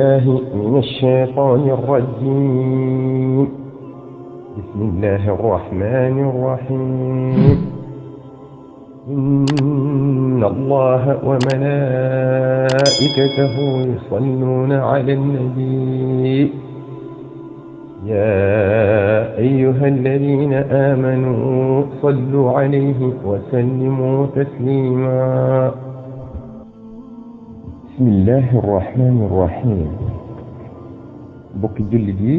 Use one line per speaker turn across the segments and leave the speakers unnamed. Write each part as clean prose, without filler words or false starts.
بالله من الشيطان الرجيم. بسم الله الرحمن الرحيم. إن الله وملائكته يصلون على النبي يا أيها الذين آمنوا صلوا عليه وسلموا تسليما. بسم الله الرحمن الرحيم. بوك جولي دي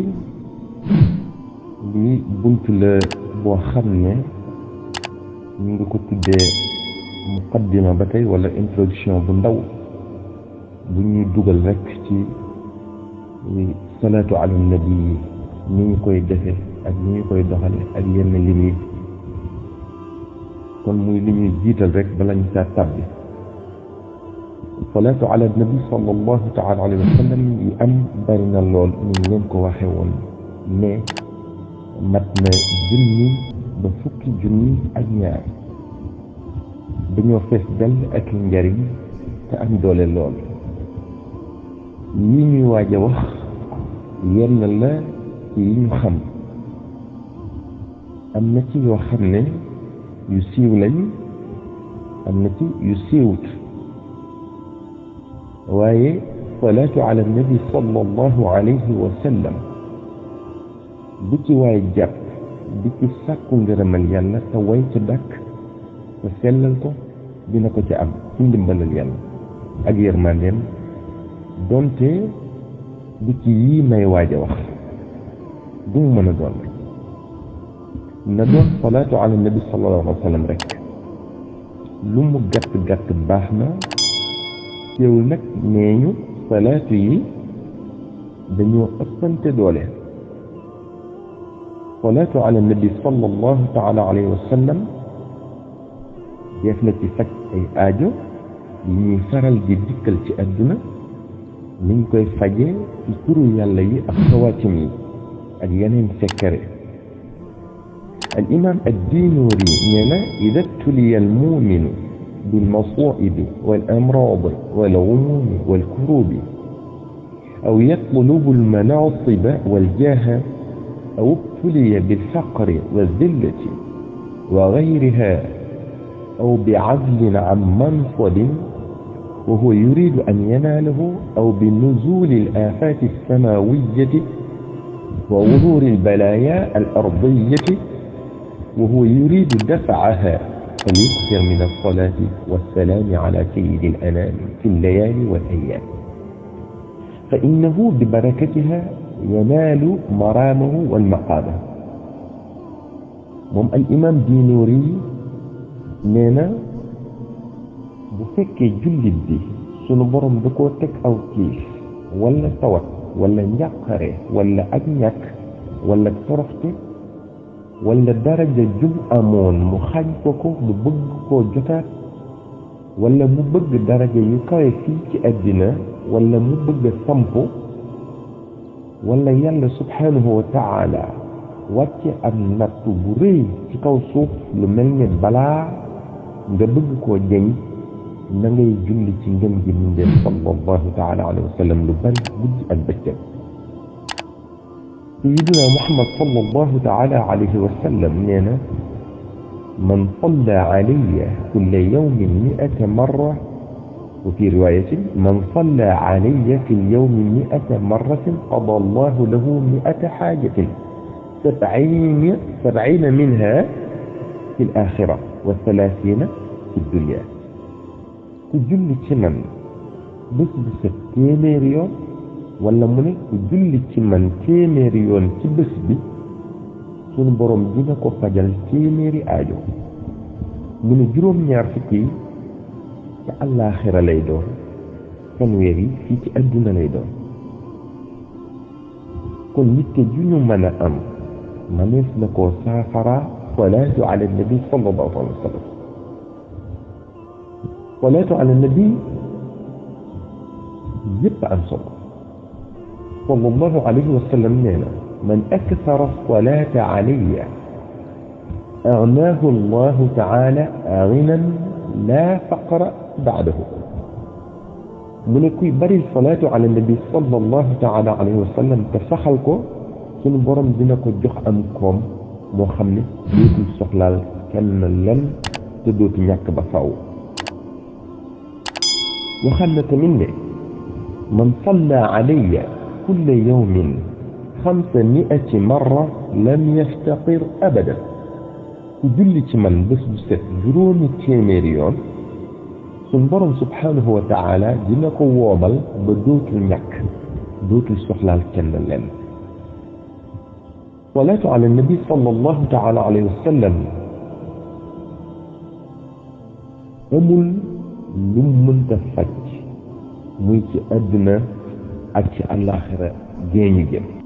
li buntu la boo xam ne ñu ngi ko tuddee muqaddima ba tey wala introduction bu ndaw bu ñuy dugal rek ci salaatu ala nabi yi ni ñu koy defe ak ni ñu koy doxale ak yenn lim yi kon muy li ñuy jiital rek bala ñu saa tàbbi salaatu ala nabi sallallahu taala alayhi wa sallam yi am bari na lool ñu leen ko waxe woon mais mat na junni ba fukki junni ak ñaar dañoo fees dell ak njariñ te am doole lool yi ñuy waaj a wax yenn la ci yi ñu xam am na ci yoo xam ne yu siiw lañ am na ci yu siiwut waaye salaatu ala nabi sallallahu alayhi wa sallam bu ci waay jàpp di ci sàkku ngërëmal yàlla te way ca dàkk te sellal ko dina ko ca am ci ndimbalal yàlla ak yërmandeem donte du ci yii may waaj a wax du mu mën a doon na doon salaatu ala nabi sallallahu alayhi wa sallam rek lu mu gàtt gàtt baax na teewul nag nee ñu salaatu yi dañoo ëppante doole salaatu ala nabi sallallahu taala alayhi wa sallam def na ci faj ay aajo yi ñuy faral di dikkal ci àdduna niñ koy faje ci turu yàlla yi ak xawaatim yi ak yeneen sekkare al imam ad-Dinuuri nee na ida btuliya al muminu bil masaibi wal amraadi wal gumuumi wal kurubi aw yatlubu al manasiba wal jaaha أو ابتلي بالفقر والذلة وغيرها أو بعزل عن منصب وهو يريد أن يناله أو بنزول الآفات السماوية وظهور البلايا الأرضية وهو يريد دفعها فليكثر من الصلاة والسلام على سيد الأنام في الليالي والأيام فإنه ببركتها ينال مرامه والمقامه moom al imam Dinuuri nee na bu fekkee jullit bi sunu borom da koo teg aw tiis wala tawat wala njàqare wala ak ñàkk wala toroxte wala daraja jum amoon mu xañ ko ko mu bëgg koo jotaat wala mu bëgg daraja yu kawe fii ci àddina wala mu bëgg sampu wala yàlla subhanahu wa taala wàcce am natt bu rëy ci kaw suuf lu mel ne balaa nga bëgg koo jeñ na ngay julli ci ngën gi mbindéef sallallahu taala alayhi wa sallam lu bari guddi ak bëccëg sayyidina muhammad sallallahu taala alayhi wa sallam nee na man salla alayya kulla yawmin 100 marra وفي رواية من صلى علي في اليوم 100 مرة قضى الله له 100 حاجة 70 منها في الآخرة و30 في الدنيا كجل تمن بس تيميريون ولا مني كجل تمن تيميريون تبس بي سن بروم دينا كو فاجال تيميري آجو من جروم ñaar fukki ci àllaaxira lay doon fanweer yi fii ci àdduna lay doon kon nit ke ju ñu mën a am manees na koo saafara salaatu ala nabi sallallahu alayhi wa sallam salaatu ala nabi yëpp am solo sallallahu alayhi wa sallam nee na man akthara salaata alayya agnaahu allahu taala ghinan la faqra بعده mu ne kuy bari salaatu ala nabi sallallahu taala alayhi wa sallam te saxal ko sunu borom dina ko jox am koom moo xam ne dootul soxlaal kenn len te dootu ñàkk ba faw waxal na tamit ne man salla alayya kulla yawmin 500 marra lam yaftaqir abadan ku julli ci man bés bu set juróomi téeméeri yoon sun borom subhanahu wa taala dina ko woomal ba dootul ñàkk dootul soxlaal kenn len salaatu ala nabi sallallahu taala alayhi wa sallam amul lu mënta faj muy ci àdduna ak ci àllaaxira géeñu jëm